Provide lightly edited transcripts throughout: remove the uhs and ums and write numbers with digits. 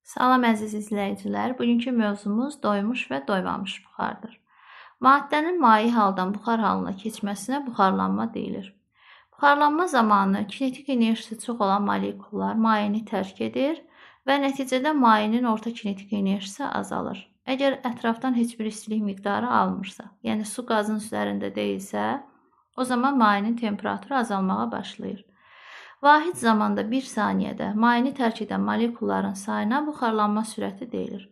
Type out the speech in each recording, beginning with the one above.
Salam əziz izləyicilər. Bugünkü mövzumuz doymuş və doymamış buxardır. Maddənin maye haldan buxar halına keçməsinə buxarlanma deyilir. Buxarlanma zamanı kinetik enerjisi çox olan molekullar mayeni tərk edir və nəticədə mayenin orta kinetik enerjisi azalır. Əgər ətrafdan heç bir istilik miqdarı almırsa, yəni su qazın üzərində deyilsə, o zaman mayenin temperaturu azalmağa başlayır. Vahid zamanda 1 saniyədə mayeni tərk edən molekulların sayına buxarlanma sürəti deyilir.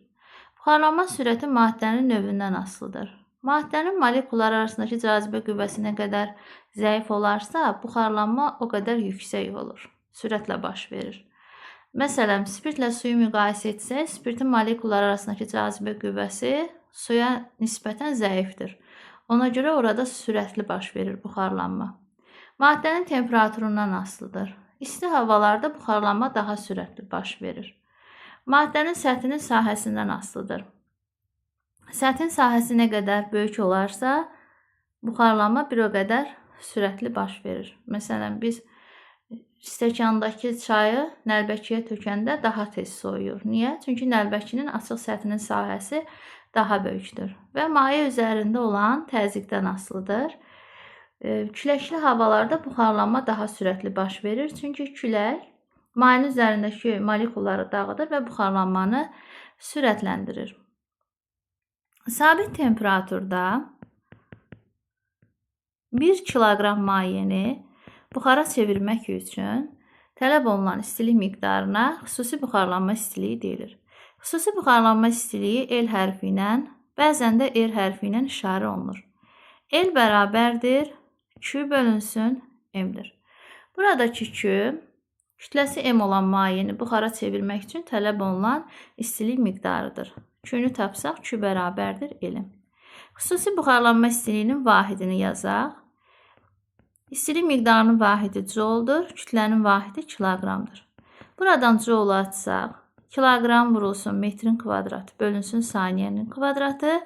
Buxarlanma sürəti maddənin növündən asılıdır. Maddənin molekullar arasındakı cazibə qüvvəsi nə qədər zəif olarsa, buxarlanma o qədər yüksək olur, sürətlə baş verir. Məsələn, spirtlə suyu müqayisə etsək, spirtin molekullar arasındakı cazibə qüvvəsi suya nisbətən zəifdir. Ona görə orada sürətli baş verir buxarlanma. Maddənin temperaturundan asılıdır. İsti havalarda buxarlanma daha sürətli baş verir. Maddənin səthinin sahəsindən asılıdır. Səthin sahəsi nə qədər böyük olarsa, buxarlanma bir o qədər sürətli baş verir. Məsələn, biz stəkandakı çayı nəlbəkiyə tökəndə daha tez soyuyur. Niyə? Çünki nəlbəkinin açıq səthinin sahəsi daha böyükdür və maye üzərində olan təzyiqdən asılıdır. Küləkli havalarda buxarlanma daha sürətli baş verir. Çünki külək mayenin üzərindəki molekulları dağıdır və buxarlanmanı sürətləndirir. Sabit temperaturda 1 kiloqram mayeni buxara çevirmək üçün tələb olunan istilik miqdarına xüsusi buxarlanma istiliyi deyilir. Xüsusi buxarlanma istiliyi L hərfi ilə, bəzən də R hərfi ilə işarə olunur. L bərabərdir Q bölünsün M-dir. Buradakı Q, kütləsi M olan mayeni buxara çevirmək üçün tələb olunan istilik miqdarıdır. Q-nü tapsaq, Q bərabərdir L-in. Xüsusi buxarlanma istiliyinin vahidini yazaq. İstilik miqdarının vahidi jouldur, kütlənin vahidi kiloqramdır. Buradan joulu açsaq, kiloqram vurulsun metrin kvadratı bölünsün saniyənin kvadratı,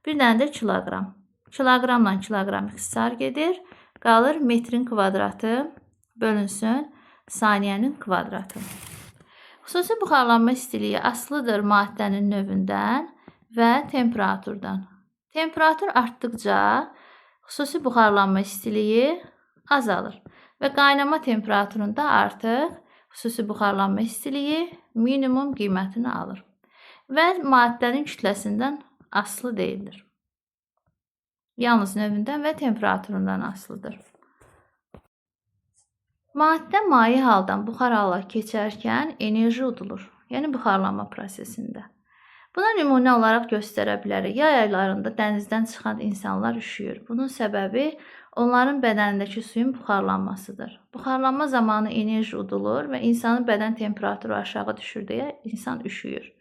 bir dənə də kiloqram. Kiloqramla kiloqram ixtisar gedir. Qalır metrin kvadratı bölünsün saniyənin kvadratı. Xüsusi buxarlanma istiliyi asılıdır maddənin növündən və temperaturdan. Temperatur artdıqca xüsusi buxarlanma istiliyi azalır və qaynama temperaturunda artıq xüsusi buxarlanma istiliyi minimum qiymətini alır və maddənin kütləsindən asılı deyildir. Yalnız növündən və temperaturundan asılıdır. Maddə maye haldan buxar hala keçərkən enerji udulur. Yəni buxarlanma prosesində. Buna nümunə olaraq göstərə bilərik. Yay aylarında dənizdən çıxan insanlar üşüyür. Bunun səbəbi onların bədənindəki suyun buxarlanmasıdır. Buxarlanma zamanı enerji udulur və insanın bədən temperaturu aşağı düşür deyə insan üşüyür.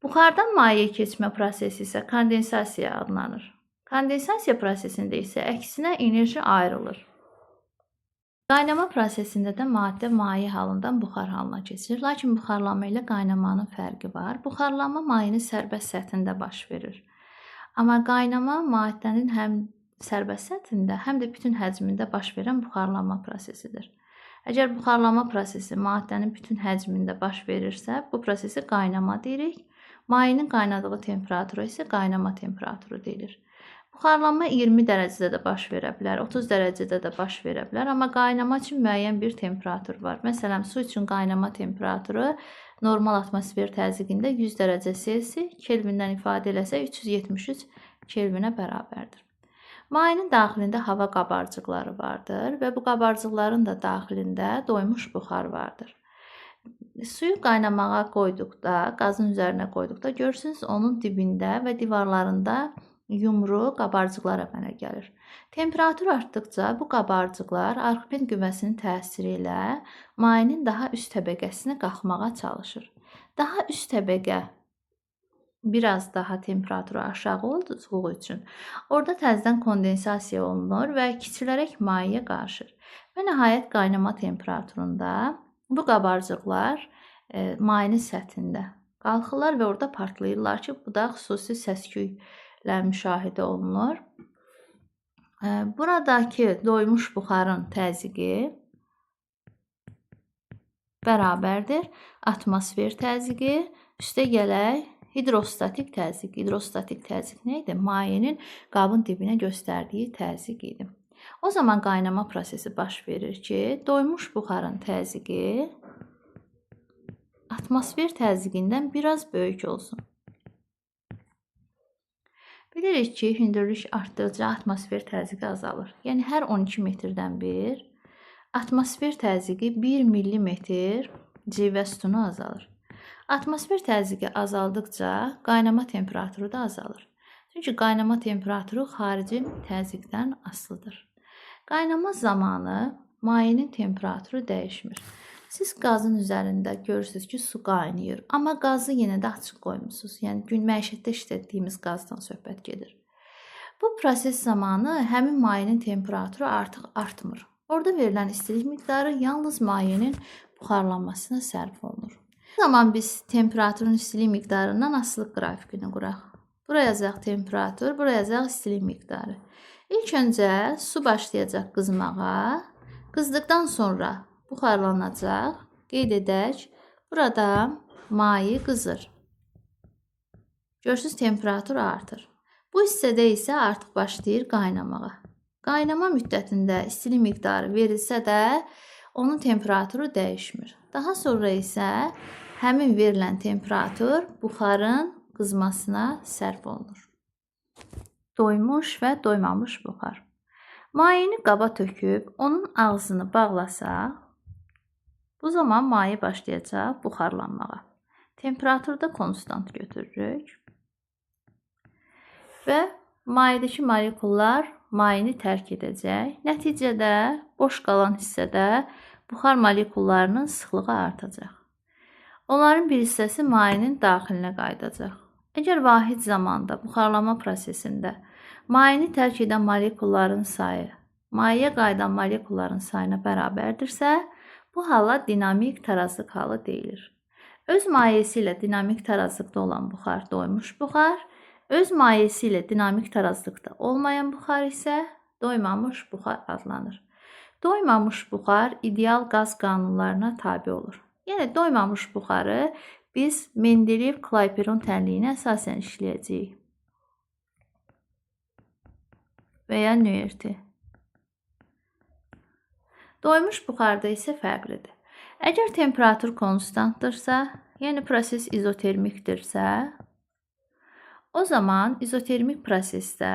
Buxardan mayeyə keçmə prosesi isə kondensasiya adlanır. Kondensasiya prosesində isə əksinə enerji ayrılır. Qaynama prosesində də maddə maye halından buxar halına keçir. Lakin buxarlanma ilə qaynamanın fərqi var. Buxarlanma mayenin sərbəst səthində baş verir. Amma qaynama maddənin həm sərbəst səthində, həm də bütün həcmində baş verən buxarlanma prosesidir. Əgər buxarlanma prosesi maddənin bütün həcmində baş verirsə, bu prosesi qaynama deyirik. Mayenin qaynadığı temperatura isə qaynama temperaturu deyilir. Buxarlanma 20 dərəcədə də baş verə bilər, 30 dərəcədə də baş verə bilər, amma qaynama üçün müəyyən bir temperatur var. Məsələn, su üçün qaynama temperaturu normal atmosfer təzyiqində 100 dərəcə Selsi, Kelvindən ifadə eləsək 373 Kelvinə bərabərdir. Mayenin daxilində hava qabarcıqları vardır və bu qabarcıqların da daxilində doymuş buxar vardır. Suyu qaynamağa qoyduqda, qazın üzərinə qoyduqda görürsünüz onun dibində və divarlarında yumru qabarcıqlar əmələ gəlir. Temperatur artdıqca bu qabarcıqlar Arximed qüvvəsinin təsiri ilə mayenin daha üst təbəqəsinə qalxmağa çalışır. Daha üst təbəqə biraz daha temperaturu aşağı olduğu üçün orada təzədən kondensasiya olunur və kiçilərək mayeyə qarışır. Və nəhayət qaynama temperaturunda bu qabarcıqlar mayenin səthində qalxırlar və orada partlayırlar ki, bu da xüsusi səs-küy müşahidə olunur. Buradakı doymuş buxarın təzyiqi bərabərdir atmosfer təzyiqi üstə gələk hidrostatik təzyiq. Hidrostatik təzyiq nə idi? Mayenin qabın dibinə göstərdiyi təzyiq idi. O zaman qaynama prosesi baş verir ki, doymuş buxarın təzyiqi atmosfer təzyiqindən biraz böyük olsun. Bilirik ki, hündürlük artdıqca atmosfer təzyiqi azalır. Yəni, hər 12 metrdən bir atmosfer təzyiqi 1 millimetr civə sütunu azalır. Atmosfer təzyiqi azaldıqca qaynama temperaturu da azalır. Çünki qaynama temperaturu xarici təzyiqdən asılıdır. Qaynama zamanı mayenin temperaturu dəyişmir. Siz qazın üzərində görürsünüz ki, su qaynayır. Amma qazı yenə də açıq qoymuşsunuz. Yəni, gün məişətdə işlətdiyimiz qazdan söhbət gedir. Bu proses zamanı həmin mayenin temperaturu artıq artmır. Orada verilən istilik miqdarı yalnız mayenin buxarlanmasına sərf olunur. Bu zaman biz temperaturun istilik miqdarından asılıq qrafikini quraq. Bura yazaq temperatur, bura yazaq istilik miqdarı. İlk öncə su başlayacaq qızmağa. Qızdıqdan sonra buxarlanacaq. Qeyd edək, burada maye qızır. Görürsünüz, temperatur artır. Bu hissədə isə artıq başlayır qaynamağa. Qaynama müddətində istilik miqdarı verilsə də onun temperaturu dəyişmir. Daha sonra isə həmin verilən temperatur buxarın qızmasına sərf olunur. Doymuş və doymamış buxar. Mayeni qaba töküb onun ağzını bağlasaq, bu zaman maye başlayacaq buxarlanmağa. Temperaturu da konstant götürürük. Və mayedəki molekullar mayeni tərk edəcək. Nəticədə boş qalan hissədə buxar molekullarının sıxlığı artacaq. Onların bir hissəsi mayenin daxilinə qayıdacaq. Əgər vahid zamanda buxarlanma prosesində mayeni tərk edən molekulların sayı mayeyə qayıdan molekulların sayına bərabərdirsə, bu hala dinamik tarazlıq halı deyilir. Öz mayesi ilə dinamik tarazlıqda olan buxar doymuş buxar, öz mayesi ilə dinamik tarazlıqda olmayan buxar isə doymamış buxar adlanır. Doymamış buxar ideal qaz qanunlarına tabi olur. Yəni, doymamış buxarı biz Mendeleyev-Clapeyron tənliyinə əsasən işləyəcəyik. Və ya Nüerti. Doymuş buxarda isə fərqlidir. Əgər temperatur konstantdırsa, yəni proses izotermikdirsə, o zaman izotermik prosesdə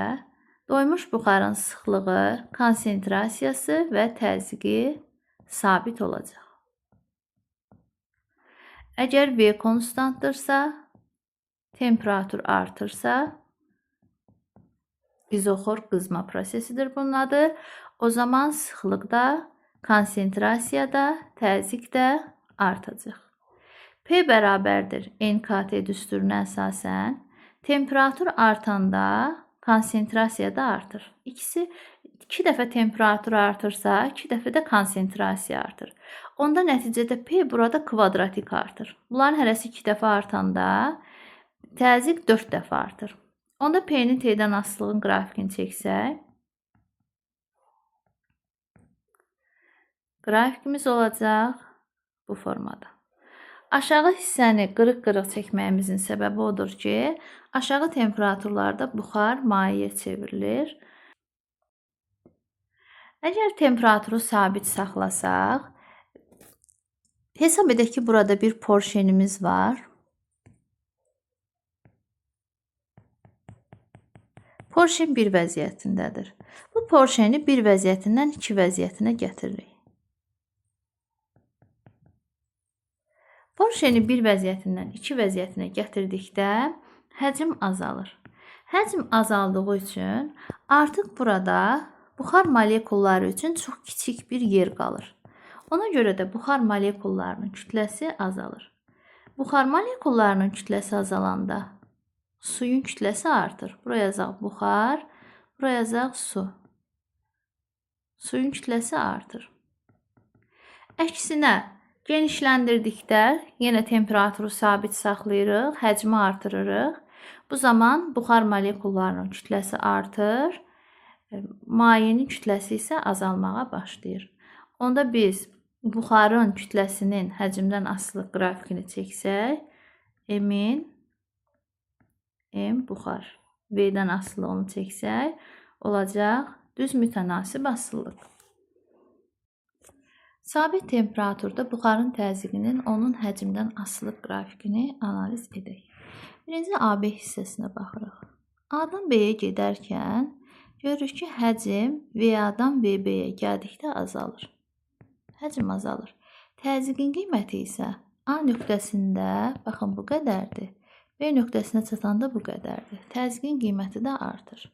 doymuş buxarın sıxlığı, konsentrasiyası və təzyiqi sabit olacaq. Əgər V konstantdırsa, temperatur artırsa, izoxor qızma prosesidir bunun adı. O zaman sıxlıq da, konsentrasiya da, təzyiq də artacaq. P bərabərdir NKT düsturuna əsasən. Temperatur artanda konsentrasiya da artır. İkisi iki dəfə temperatur artırsa, iki dəfə də konsentrasiya artır. Onda nəticədə P burada kvadratik artır. Bunların hərəsi 2 dəfə artanda təzyiq 4 dəfə artır. Onda P-nin T-dən asılılığın qrafikini çəksək, qrafikimiz olacaq bu formada. Aşağı hissəni qırıq-qırıq çəkməyimizin səbəbi odur ki, aşağı temperaturlarda buxar mayeyə çevrilir. Əgər temperaturu sabit saxlasaq, hesab edək ki, burada bir porşenimiz var. Porşen bir vəziyyətindədir. Bu porşeni bir vəziyyətindən iki vəziyyətinə gətiririk. Porşeni bir vəziyyətindən iki vəziyyətinə gətirdikdə həcm azalır. Həcm azaldığı üçün artıq burada buxar molekulları üçün çox kiçik bir yer qalır. Ona görə də buxar molekullarının kütləsi azalır. Buxar molekullarının kütləsi azalanda suyun kütləsi artır. Buraya yazaq buxar, buraya yazaq su. Suyun kütləsi artır. Əksinə, genişləndirdikdə yenə temperaturu sabit saxlayırıq, həcmi artırırıq. Bu zaman buxar molekullarının kütləsi artır, mayenin kütləsi isə azalmağa başlayır. Onda biz Buxarın kütləsinin həcmdən asılılıq qrafikini çəksək, M-in M buxar V-dən asılı onu çəksək, olacaq düz mütənasib asılılıq. Sabit temperaturda buxarın təzyiqinin onun həcmdən asılılıq qrafikini analiz edək. Birinci AB hissəsinə baxırıq. A-dan B-yə gedərkən görürük ki, həcm VA-dan VB-yə gəldikdə azalır. Həcm azalır. Təzyiqin qiyməti isə A nöqtəsində, baxın, bu qədərdir. B nöqtəsinə çatanda bu qədərdir. Təzyiqin qiyməti də artır.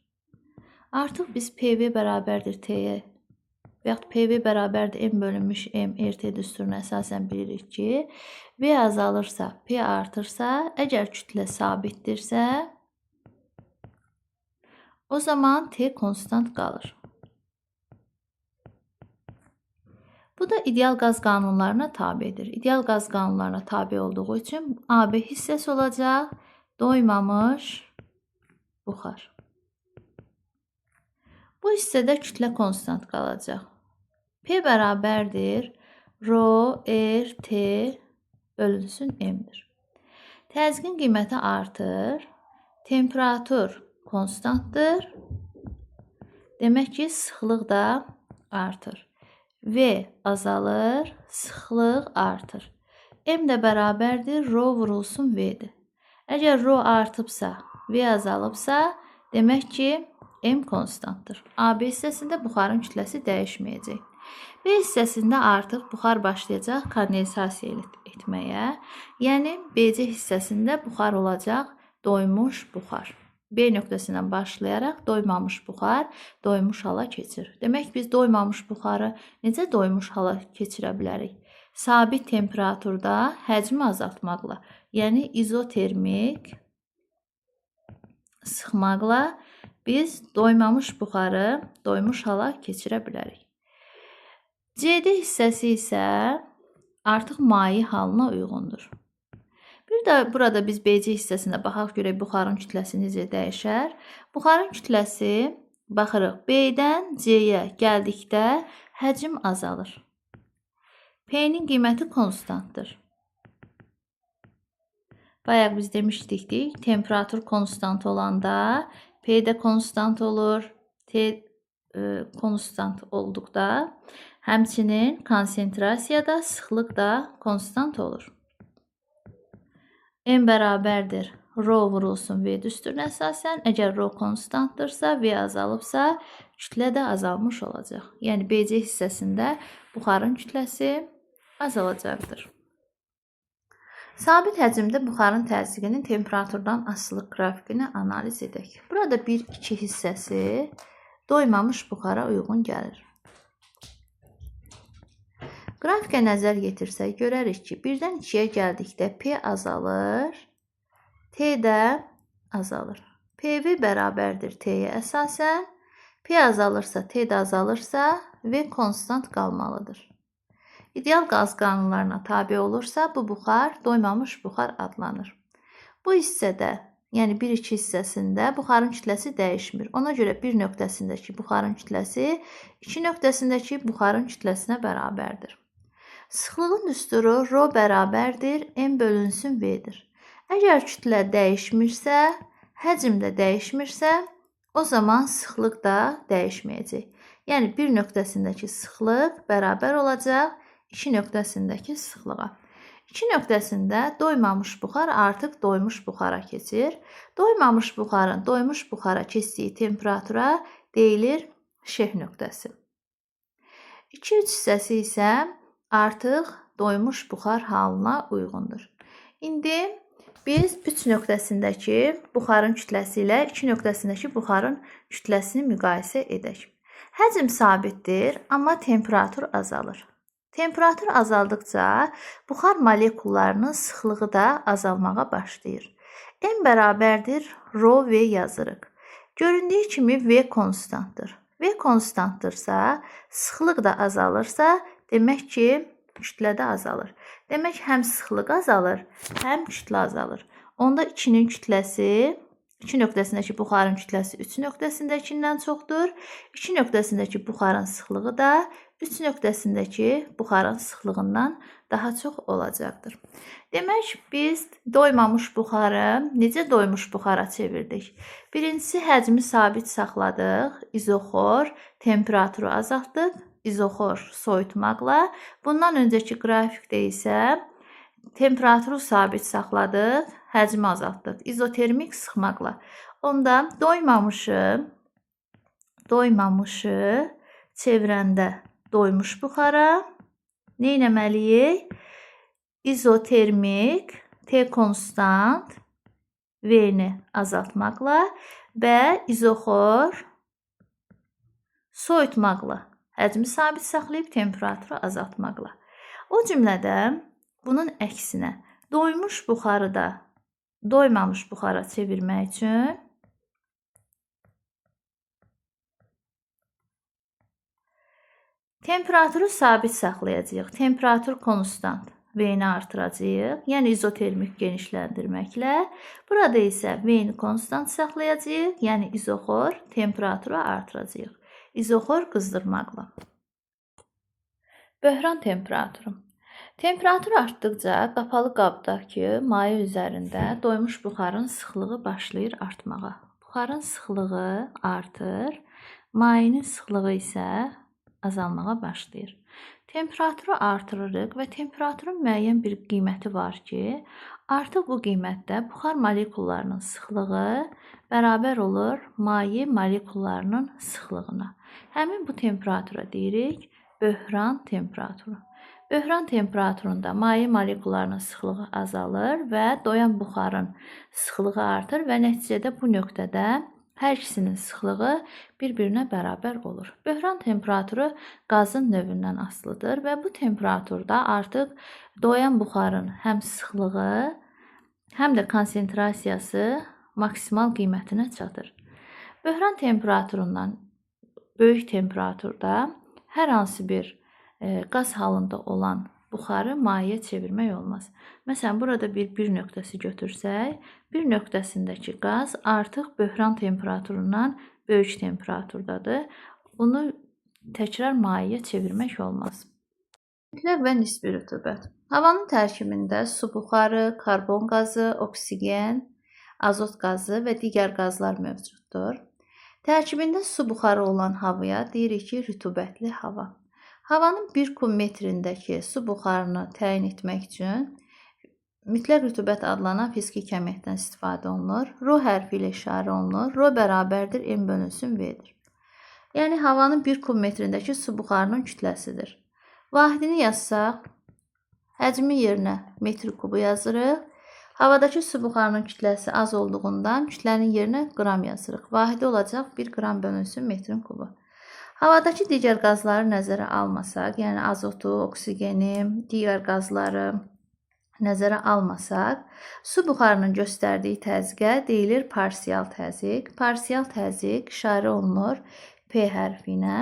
Artıq biz PV bərabərdir T-yə və yaxud PV bərabərdir M bölünmüş M RT düsturuna əsasən bilirik ki, V azalırsa, P artırsa, əgər kütlə sabitdirsə, o zaman T konstant qalır. Bu da ideal qaz qanunlarına tabedir. İdeal qaz qanunlarına tabe olduğu üçün AB hissəsi olacaq doymamış buxar. Bu hissədə kütlə konstant qalacaq. P bərabərdir rho R T bölünsün M-dir. Təzyiqin qiyməti artır, temperatur konstantdır. Demək ki, sıxlıq da artır. V azalır, sıxlıq artır. M də bərabərdir rho vurulsun V-dir. Əgər rho artıbsa, V azalıbsa, demək ki, M konstantdır. AB hissəsində buxarın kütləsi dəyişməyəcək. B hissəsində artıq buxar başlayacaq kondensasiya etməyə. Yəni, BC hissəsində buxar olacaq doymuş buxar. B nöqtəsindən başlayaraq doymamış buxar doymuş hala keçir. Demək, biz doymamış buxarı necə doymuş hala keçirə bilərik? Sabit temperaturda həcmi azaltmaqla, yəni izotermik sıxmaqla biz doymamış buxarı doymuş hala keçirə bilərik. CD hissəsi isə artıq maye halına uyğundur. Bir də burada biz BC hissəsində baxaq görək buxarın kütləsi necə dəyişər. Buxarın kütləsi baxırıq B-dən C-yə gəldikdə həcm azalır. P-nin qiyməti konstantdır. Bayaq biz demişdik ki, temperatur konstant olanda P də konstant olur, T konstant olduqda həmçinin konsentrasiya da, sıxlıq da konstant olur. M bərabərdir rho vurulsun V düsturuna əsasən. Əgər rho konstantdırsa, V azalıbsa, kütlə də azalmış olacaq. Yəni BC hissəsində buxarın kütləsi azalacaqdır. Sabit həcmdə buxarın təzyiqinin temperaturdan asılılıq qrafikini analiz edək. Burada 1-2 hissəsi doymamış buxara uyğun gəlir. Qrafikə nəzər yetirsək, görərik ki, 1-dən 2-yə gəldikdə P azalır, T də azalır. PV bərabərdir T-yə əsasən. P azalırsa, T də azalırsa, V konstant qalmalıdır. İdeal qaz qanunlarına tabe olursa, bu buxar doymamış buxar adlanır. Bu hissədə, yəni 1-2 hissəsində buxarın kütləsi dəyişmir. Ona görə 1 nöqtəsindəki buxarın kütləsi 2 nöqtəsindəki buxarın kütləsinə bərabərdir. Sıxlığın düsturu rho bərabərdir M bölünsün V-dir. Əgər kütlə dəyişmirsə, həcm də dəyişmirsə, o zaman sıxlıq da dəyişməyəcək. Yəni 1 nöqtəsindəki sıxlıq bərabər olacaq 2 nöqtəsindəki sıxlığa. 2 nöqtəsində doymamış buxar artıq doymuş buxara keçir. Doymamış buxarın doymuş buxara keçdiyi temperatura deyilir şeh nöqtəsi. 2-3 hissəsi isə artıq doymuş buxar halına uyğundur. İndi biz 3 nöqtəsindəki buxarın kütləsi ilə 2 nöqtəsindəki buxarın kütləsini müqayisə edək. Həcm sabitdir, amma temperatur azalır. Temperatur azaldıqca buxar molekullarının sıxlığı da azalmağa başlayır. M bərabərdir rho V yazırıq. Göründüyü kimi V konstantdır. V konstantdırsa, sıxlıq da azalırsa, demək ki, kütlə də azalır. Demək, həm sıxlıq azalır, həm kütlə azalır. Onda 2-nin kütləsi, 2 nöqtəsindəki buxarın kütləsi 3 nöqtəsindəkindən çoxdur. 2 nöqtəsindəki buxarın sıxlığı da 3 nöqtəsindəki buxarın sıxlığından daha çox olacaqdır. Demək, biz doymamış buxarı necə doymuş buxara çevirdik? Birincisi, həcmi sabit saxladıq, izoxor, temperaturu azaltdıq, izoxor soyutmaqla. Bundan öncəki qrafikdə isə temperaturu sabit saxladıq, həcmi azaltdıq, izotermik sıxmaqla. Onda doymamışı çevirəndə doymuş buxara nə etməliyik? İzotermik T konstant V-ni azaltmaqla və izoxor soyutmaqla, həcmi sabit saxlayıb temperaturu azaltmaqla. O cümlədən bunun əksinə doymuş buxarı da doymamış buxara çevirmək üçün temperaturu sabit saxlayacağıq. Temperatur konstant, V-ni artıracağıq. Yəni izotermik genişləndirməklə. Burada isə V-ni konstant saxlayacağıq. Yəni izoxor temperaturu artıracağıq. İzoxor qızdırmaqla. Böhran temperaturu. Temperatur artdıqca qapalı qabdakı maye üzərində doymuş buxarın sıxlığı başlayır artmağa. Buxarın sıxlığı artır, mayenin sıxlığı isə azalmağa başlayır. Temperaturu artırırıq və temperaturun müəyyən bir qiyməti var ki, artıq bu qiymətdə buxar molekullarının sıxlığı bərabər olur maye molekullarının sıxlığına. Həmin bu temperatura deyirik böhran temperaturu. Böhran temperaturunda maye molekullarının sıxlığı azalır və doyan buxarın sıxlığı artır və nəticədə bu nöqtədə hər ikisinin sıxlığı bir-birinə bərabər olur. Böhran temperaturu qazın növündən asılıdır və bu temperaturda artıq doyan buxarın həm sıxlığı, həm də konsentrasiyası maksimal qiymətinə çatır. Böhran temperaturundan böyük temperaturda hər hansı bir qaz halında olan buxarı mayeyə çevirmək olmaz. Məsələn, burada bir nöqtəsi götürsək, bir nöqtəsindəki qaz artıq böhran temperaturundan böyük temperaturdadır. Bunu təkrar mayeyə çevirmək olmaz. Mütləq və nisbi rütubət. Havanın tərkibində su buxarı, karbon qazı, oksigen, azot qazı və digər qazlar mövcuddur. Tərkibində su buxarı olan havaya deyirik ki, rütubətli hava. Havanın 1 kub metrindəki su buxarını təyin etmək üçün mütləq rütubət adlanan fiziki kəmiyyətdən istifadə olunur. Ro hərfi ilə işarə olunur. Ro bərabərdir M bölünsün V-dir. Yəni havanın 1 kub metrindəki su buxarının kütləsidir. Vahidini yazsaq, həcmi yerinə metr kubu yazırıq. Havadakı su buxarının kütləsi az olduğundan kütlənin yerinə qram yazırıq. Vahidi olacaq 1 qram bölünsün metrin kubu. Havadakı digər qazları nəzərə almasaq, yəni azotu, oksigeni, digər qazları nəzərə almasaq, su buxarının göstərdiyi təzyiqə deyilir parsial təzyiq. Parsial təzyiq işarə olunur P hərfi ilə.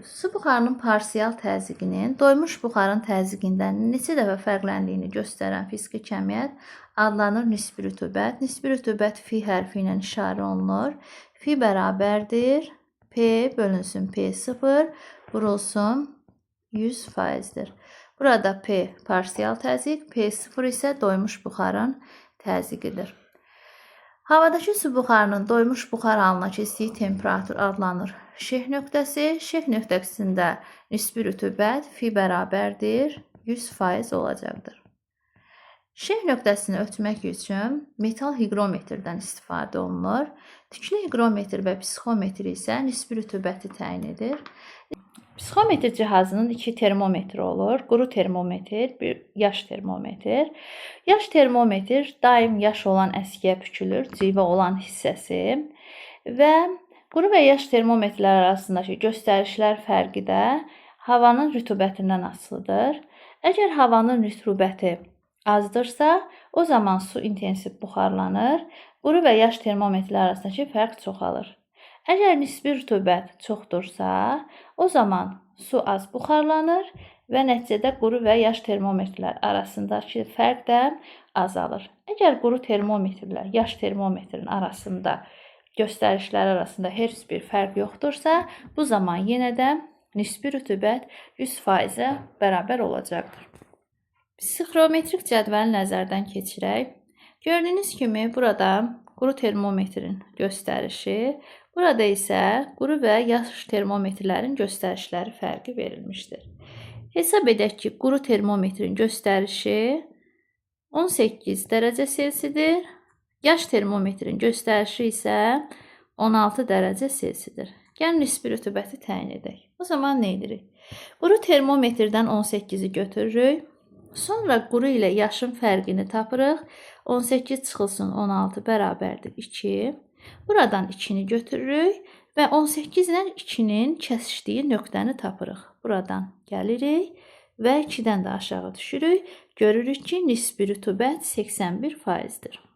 Su buxarının parsial təzyiqinin doymuş buxarın təzyiqindən neçə dəfə fərqləndiyini göstərən fiziki kəmiyyət adlanır nisbi rütubət. Nisbi rütubət fi hərfi ilə işarə olunur. Fi bərabərdir P bölünsün P0 vurulsun 100%-dir. Burada P parsial təzyiq, P0 isə doymuş buxarın təzyiqidir. Havadakı su buxarının doymuş buxar halına keçdiyi temperatur adlanır şeh nöqtəsi. Şeh nöqtəsində nisbi rütubət fi bərabərdir 100% olacaqdır. Şeh nöqtəsini ölçmək üçün metal hiqrometrdən istifadə olunur. Tüklü hiqrometr və psixometr isə nisbi rütubəti təyin edir. Psixometr cihazının iki termometri olur. Quru termometr, bir yaş termometr. Yaş termometr daim yaş olan əskiyə bükülür, civə olan hissəsi və quru və yaş termometrlər arasındakı göstərişlər fərqi də havanın rütubətindən asılıdır. Əgər havanın rütubəti azdırsa, o zaman su intensiv buxarlanır. Quru və yaş termometrlər arasındakı fərq çoxalır. Əgər nisbi rütubət çoxdursa, o zaman su az buxarlanır və nəticədə quru və yaş termometrlər arasındakı fərq də azalır. Əgər quru termometrlər yaş termometrin arasında göstərişlər arasında heç bir fərq yoxdursa, bu zaman yenə də Nisbi rütubət 100%-ə bərabər olacaqdır. Psixrometrik cədvəli nəzərdən keçirək. Gördüyünüz kimi burada quru termometrin göstərişi, burada isə quru və yaş termometrlərin göstərişləri fərqi verilmişdir. Hesab edək ki, quru termometrin göstərişi 18 dərəcə Selsidir. Yaş termometrin göstərişi isə 16 dərəcə Selsidir. Gəlin nisbi rütubəti təyin edək. O zaman nə edirik? Quru termometrdən 18-i götürürük. Sonra quru ilə yaşın fərqini tapırıq. 18 çıxılsın 16 bərabərdir 2. Buradan 2-ni götürürük və 18 ilə 2-nin kəsişdiyi nöqtəni tapırıq. Buradan gəlirik və 2-dən də aşağı düşürük. Görürük ki, nisbi rütubət 81%-dir.